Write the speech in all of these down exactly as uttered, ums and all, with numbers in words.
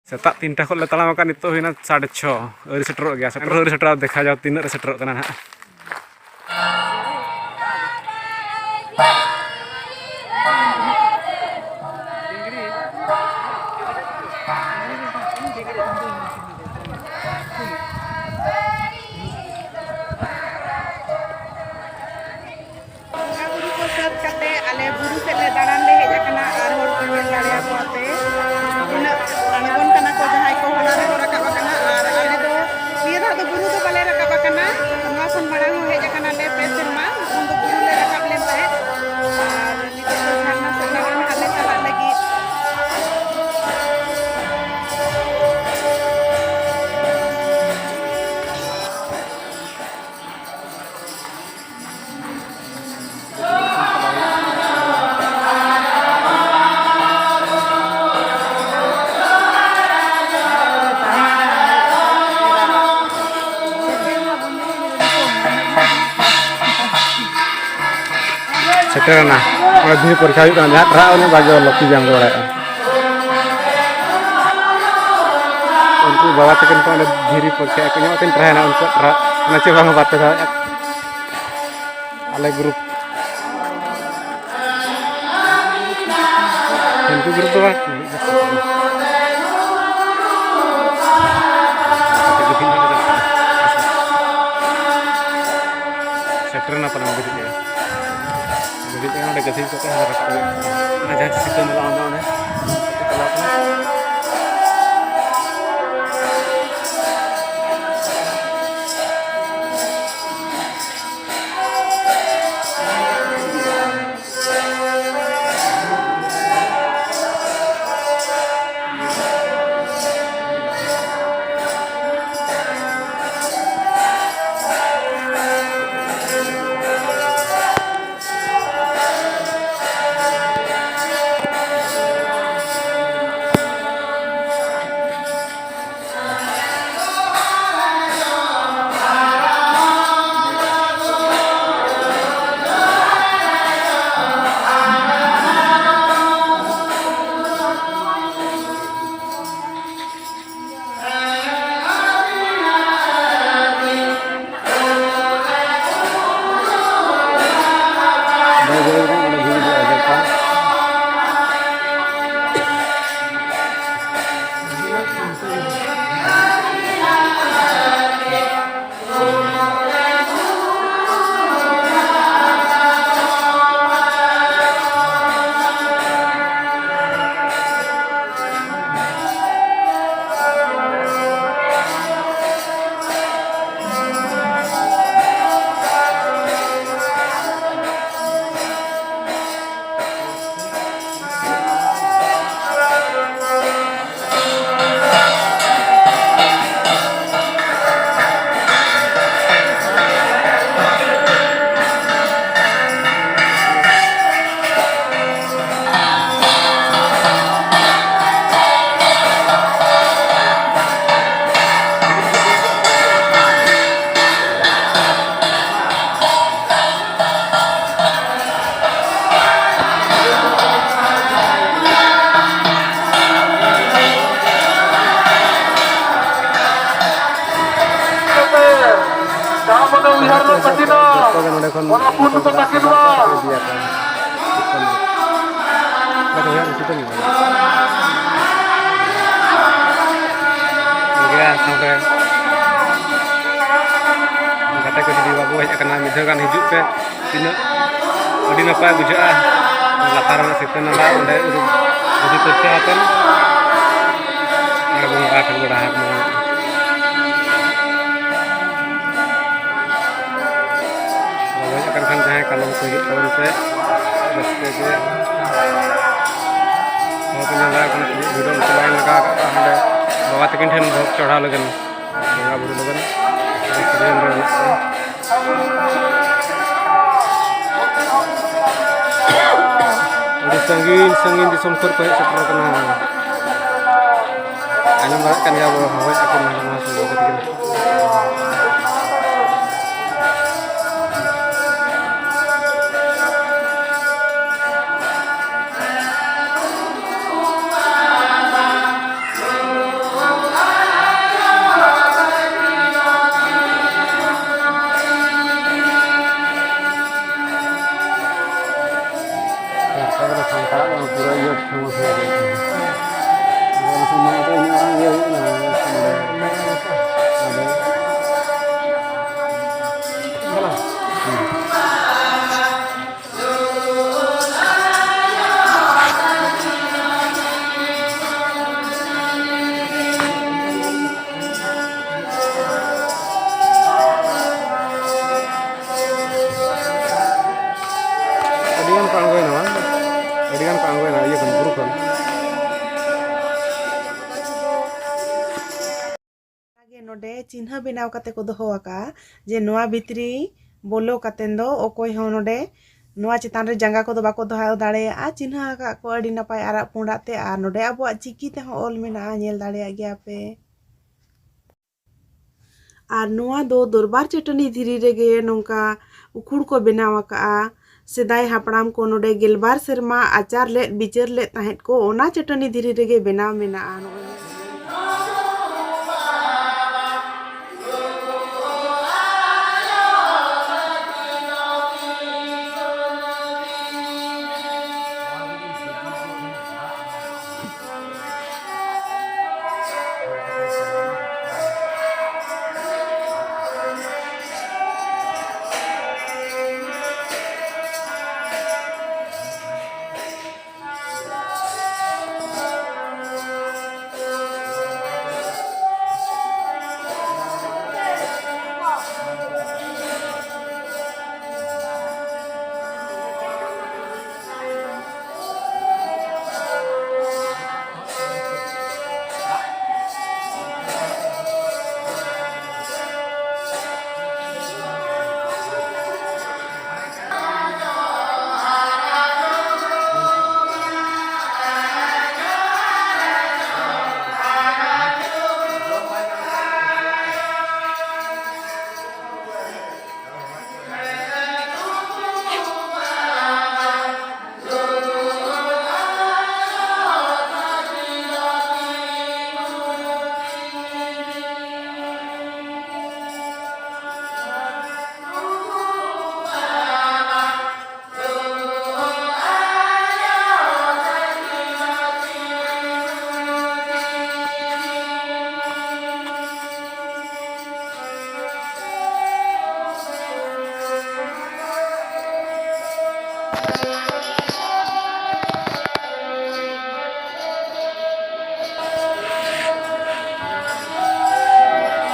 ᱥᱮᱛᱟᱜ ᱛᱤᱱᱴᱟ ᱠᱷᱚᱱ ᱞᱮ ᱛᱟᱲᱟᱢ ᱟᱠᱟᱫ, ᱱᱤᱛᱚᱜ ᱦᱩᱭᱱᱟ ᱥᱟᱲᱮ ᱪᱷᱚ᱾ ᱟᱹᱣᱨᱤ ᱥᱮᱴᱮᱨᱚᱜ ᱜᱮᱭᱟ, ᱥᱮᱴᱮᱨ ᱦᱚᱸ ᱟᱹᱣᱨᱤ ᱥᱮᱴᱮᱨᱚᱜᱼᱟ᱾ ᱫᱮᱠᱷᱟ ᱡᱟᱣ ᱛᱤᱱᱟᱹᱜ ᱨᱮ ᱥᱮᱴᱮᱨᱚᱜ ᱠᱟᱱᱟ ᱱᱟᱦᱟᱜ᱾ ᱵᱚᱸᱜᱟ ᱵᱩᱨᱩ ᱠᱚ ᱥᱟᱹᱛ ᱠᱟᱛᱮ ᱟᱞᱮ ᱵᱩᱨᱩ ᱥᱮᱫ ᱞᱮ ᱫᱟᱬᱟᱱ ᱞᱮ ᱦᱮᱡ ᱟᱠᱟᱱᱟ ᱟᱨ ᱦᱚᱲ ᱠᱚ ᱧᱮᱞ ᱫᱟᱲᱮᱭᱟᱠᱚᱣᱟ ᱯᱮ᱾ ᱛᱤᱱᱟᱹᱜ ᱟᱬᱜᱚᱱ ᱠᱟᱱᱟ ᱠᱚ ᱡᱟᱦᱟᱸᱭ ᱠᱚ, ᱦᱚᱞᱟ ᱨᱮᱠᱚ ᱨᱟᱠᱟᱵ ᱟᱠᱟᱱᱟ᱾ ᱟᱨ ᱟᱞᱮ ᱫᱚ ᱱᱤᱭᱟᱹ ᱫᱷᱟᱣ ᱫᱚ ᱵᱩᱨᱩ ᱫᱚ ᱵᱟᱞᱮ ᱨᱟᱠᱟᱵ ᱟᱠᱟᱱᱟ᱾ ᱱᱚᱣᱟ ᱠᱷᱚᱱ ᱢᱟᱲᱟᱝ ᱦᱚᱸ ᱦᱮᱡ ᱟᱠᱟᱱᱟᱞᱮ ᱯᱮ ᱥᱮᱨᱢᱟ, ᱩᱱ ᱫᱚ ᱵᱩᱨᱩ ᱞᱮ ᱨᱟᱠᱟᱵ ᱞᱮᱱ ᱛᱟᱦᱮᱸᱫ᱾ ᱟᱨ ᱱᱤᱛᱚᱜ ᱫᱚ ᱡᱷᱟᱨᱱᱟ ᱥᱮᱫ ᱫᱟᱬᱟᱱ ᱦᱟᱸᱜ ᱞᱮ ᱪᱟᱞᱟᱜ ᱞᱟᱹᱜᱤᱫ᱾ ᱥᱮᱴᱮᱨᱮᱱᱟ᱾ ᱚᱸᱰᱮ ᱫᱷᱤᱨᱤ ᱯᱚᱨᱤᱠᱠᱷᱟ ᱦᱩᱭᱩᱜ ᱠᱟᱱᱟ, ᱡᱟᱦᱟᱸ ᱴᱨᱟᱜ ᱩᱱᱤ ᱵᱷᱟᱜᱮ ᱞᱚᱠᱤ ᱜᱮᱢ ᱫᱚ ᱫᱟᱲᱮᱭᱟᱜᱼᱟ᱾ ᱩᱱᱠᱩ ᱵᱟᱵᱟ ᱛᱟᱹᱠᱤᱱ ᱠᱚ ᱚᱸᱰᱮ ᱫᱷᱤᱨᱤ ᱯᱚᱨᱤᱠᱠᱷᱟ ᱠᱚ ᱧᱟᱢᱚᱜ ᱠᱤᱱ ᱴᱨᱟᱭᱮᱱᱟ, ᱩᱱᱠᱩᱣᱟᱜ ᱴᱨᱟᱜ ᱚᱱᱟ ᱪᱮ ᱵᱟᱝ ᱵᱟᱯᱮ ᱫᱟᱲᱮᱭᱟᱜᱼᱟ᱾ ᱟᱞᱮ ᱜᱨᱩᱯ, ᱩᱱᱠᱩ ᱜᱨᱩᱯ ᱫᱚ ᱵᱟᱝ᱾ ᱥᱮᱴᱮᱨᱮᱱᱟ ᱯᱟᱞᱮᱱ ᱵᱤᱨᱤᱫ ᱨᱮ᱾ ᱵᱤᱨᱤᱫ ᱨᱮ ᱱᱚᱰᱮ ᱜᱟᱹᱫᱷᱤ ᱠᱚ ᱠᱚ ᱦᱟᱨᱟ ᱠᱟᱜ ᱦᱩᱭᱩᱜ ᱠᱟᱱᱟ᱾ ᱚᱱᱟ ᱡᱟᱦᱟᱸ ᱥᱤᱛᱟᱹ ᱢᱮᱞᱟ ᱚᱸᱰᱮ, ᱚᱸᱰᱮ ᱪᱟᱞᱟᱣ ᱠᱟᱱᱟ᱾ ᱡᱟᱦᱟᱸ ᱢᱟᱱᱮ ᱩᱭᱦᱟᱹᱨ ᱨᱮ ᱛᱟᱹᱠᱤᱱᱟ, ᱡᱚᱛᱚ ᱜᱮ ᱱᱚᱰᱮ ᱠᱷᱚᱱ ᱚᱱᱟ ᱯᱩᱱ ᱠᱚ ᱛᱟᱹᱠᱤᱱ ᱢᱟ᱾ ᱤᱫᱤᱭᱟᱠᱚ᱾ ᱜᱮᱭᱟ, ᱥᱟᱶᱛᱮ ᱜᱟᱛᱮ ᱠᱚ ᱡᱩᱫᱤ ᱵᱟᱵᱚ ᱦᱮᱡ ᱟᱠᱟᱱᱟ, ᱢᱤᱫ ᱫᱷᱟᱣ ᱜᱟᱱ ᱦᱤᱡᱩᱜ ᱯᱮ, ᱛᱤᱱᱟᱹᱜ ᱟᱹᱰᱤ ᱱᱟᱯᱟᱭ ᱵᱩᱡᱷᱟᱹᱜᱼᱟ᱾ ᱞᱟᱛᱟᱨ ᱨᱮᱱᱟᱜ ᱥᱤᱛᱟᱹ ᱱᱟᱞᱟ ᱚᱸᱰᱮ ᱵᱩᱡᱷᱟᱹᱣ ᱯᱟᱹᱨᱠᱟᱹᱣ ᱟᱛᱮᱱ ᱚᱸᱰᱮ ᱵᱚᱱ ᱵᱚᱸᱜᱟ ᱴᱷᱮᱱ ᱵᱚᱱ ᱰᱟᱦᱟᱨ ᱢᱟ᱾ ᱵᱟᱵᱚ ᱦᱮᱡ ᱟᱠᱟᱱ ᱠᱷᱟᱱ ᱡᱟᱦᱟᱸᱭ ᱠᱟᱞᱚᱢ ᱠᱚ ᱦᱤᱡᱩᱜ ᱛᱟᱵᱚᱱ ᱯᱮ, ᱨᱟᱹᱥᱠᱟᱹ ᱜᱮ᱾ ᱦᱚᱲ ᱠᱚ ᱧᱮᱞ ᱫᱟᱲᱮᱭᱟᱜ ᱠᱟᱱᱟ, ᱛᱤᱱᱟᱹᱜ ᱵᱷᱤᱲ ᱩᱱᱠᱩ line ᱞᱟᱜᱟᱣ ᱟᱠᱟᱫ ᱠᱚᱣᱟ ᱦᱟᱸᱰᱮ ᱵᱟᱵᱟ ᱛᱟᱹᱠᱤᱱ ᱴᱷᱮᱱ ᱵᱷᱳᱜᱽ ᱪᱚᱲᱦᱟᱣ ᱞᱟᱹᱜᱤᱫ, ᱵᱚᱸᱜᱟ ᱵᱩᱨᱩ ᱞᱟᱹᱜᱤᱫ᱾ ᱟᱹᱰᱤ ᱥᱟᱺᱜᱤᱧ ᱨᱮ ᱢᱮᱱᱟᱜ ᱠᱚᱣᱟ᱾ ᱟᱹᱰᱤ ᱥᱟᱺᱜᱤᱧ ᱥᱟᱺᱜᱤᱧ ᱫᱤᱥᱚᱢ ᱠᱷᱚᱱ ᱠᱚ ᱦᱮᱡ ᱥᱮᱴᱮᱨ ᱟᱠᱟᱱᱟ᱾ ᱟᱸᱡᱚᱢ ᱫᱟᱲᱮᱭᱟᱜ ᱠᱟᱱ ᱜᱮᱭᱟ ᱵᱚ, ᱦᱚᱦᱚᱭᱮᱫ ᱟᱠᱚ ᱱᱟᱦᱟᱜ ᱱᱚᱣᱟ ᱥᱟᱺᱜᱤᱧ ᱠᱟᱛᱮ ᱜᱮ᱾ ᱥᱟᱱᱛᱟᱲᱟᱜ ᱫᱚ ᱯᱩᱨᱟᱹ ᱤᱭᱟᱹ famous ᱜᱮᱭᱟ᱾ ᱟᱫᱚ ᱩᱱᱠᱩ ᱢᱮᱱ ᱠᱚ ᱤᱧᱟᱹᱜ ᱱᱚᱰᱮ ᱪᱤᱱᱦᱟᱹ ᱵᱮᱱᱟᱣ ᱠᱟᱛᱮ ᱠᱚ ᱫᱚᱦᱚ ᱟᱠᱟᱫᱼᱟ ᱡᱮ ᱱᱚᱣᱟ ᱵᱷᱤᱛᱨᱤ ᱵᱚᱞᱚ ᱠᱟᱛᱮ ᱫᱚ ᱚᱠᱚᱭ ᱦᱚᱸ ᱱᱚᱰᱮ ᱱᱚᱣᱟ ᱪᱮᱛᱟᱱ ᱨᱮ ᱡᱟᱸᱜᱟ ᱠᱚᱫᱚ ᱵᱟᱠᱚ ᱫᱚᱦᱚ ᱫᱟᱲᱮᱭᱟᱜᱼᱟ᱾ ᱪᱤᱱᱦᱟᱹ ᱟᱠᱟᱫ ᱠᱚ ᱟᱹᱰᱤ ᱱᱟᱯᱟᱭ ᱟᱨᱟᱜ ᱯᱩᱸᱰᱟᱜ ᱛᱮ, ᱟᱨ ᱱᱚᱰᱮ ᱟᱵᱚᱣᱟᱜ ᱪᱤᱠᱤ ᱛᱮᱦᱚᱸ ᱚᱞ ᱢᱮᱱᱟᱜᱼᱟ, ᱧᱮᱞ ᱫᱟᱲᱮᱭᱟᱜ ᱜᱮᱭᱟ ᱯᱮ᱾ ᱟᱨ ᱱᱚᱣᱟ ᱫᱚ ᱫᱚᱨᱵᱟᱨ ᱪᱟᱹᱴᱟᱹᱱᱤ ᱫᱷᱤᱨᱤ ᱨᱮᱜᱮ ᱱᱚᱝᱠᱟ ᱩᱠᱷᱩᱲ ᱠᱚ ᱵᱮᱱᱟᱣ ᱟᱠᱟᱫᱼᱟ᱾ ᱥᱮᱫᱟᱭ ᱦᱟᱯᱲᱟᱢ ᱠᱚ ᱱᱚᱰᱮ ᱜᱮᱞᱵᱟᱨ ᱥᱮᱨᱢᱟ ᱟᱪᱟᱨ ᱞᱮᱫ ᱵᱤᱪᱟᱹᱨ ᱞᱮᱫ ᱛᱟᱦᱮᱸᱫ ᱠᱚ, ᱚᱱᱟ ᱪᱟᱹᱴᱟᱹᱱᱤ ᱫᱷᱤᱨᱤ ᱨᱮᱜᱮ ᱵᱮᱱᱟᱣ ᱢᱮᱱᱟᱜᱼᱟ᱾ ᱱᱚᱜᱼᱚᱭ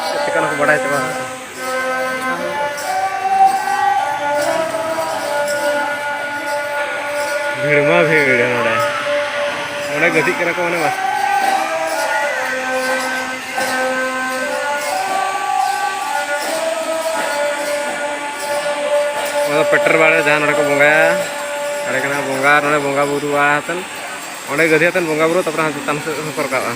ᱪᱮᱫ ᱞᱮᱠᱟᱱᱟᱜ ᱠᱚ ᱵᱟᱰᱟᱭ ᱪᱟᱵᱟ ᱟᱠᱟᱫᱟ᱾ ᱵᱷᱤᱲ ᱢᱟ ᱵᱷᱤᱲ ᱱᱚᱰᱮ᱾ ᱱᱚᱰᱮ ᱜᱟᱛᱮᱜ ᱠᱟᱱᱟ ᱠᱚ ᱢᱟᱱᱮ ᱵᱟᱥ᱾ ᱯᱮᱴᱮᱨ ᱵᱟᱲᱮ ᱡᱟᱦᱟᱸ ᱱᱚᱰᱮ ᱠᱚ ᱵᱚᱸᱜᱟᱭᱟ, ᱚᱸᱰᱮ ᱠᱟᱱᱟ ᱵᱚᱸᱜᱟ, ᱱᱚᱰᱮ ᱵᱚᱸᱜᱟ ᱵᱩᱨᱩ ᱵᱟᱲᱟ ᱠᱟᱛᱮᱫ, ᱚᱸᱰᱮ ᱜᱟᱹᱫᱷᱤ ᱠᱟᱛᱮᱫ ᱵᱚᱸᱜᱟ ᱵᱩᱨᱩ, ᱛᱟᱨᱯᱚᱨᱮ ᱦᱟᱱᱛᱮ ᱪᱮᱛᱟᱱ ᱥᱮᱫ ᱦᱚᱸᱠᱚ ᱨᱟᱠᱟᱵᱼᱟ᱾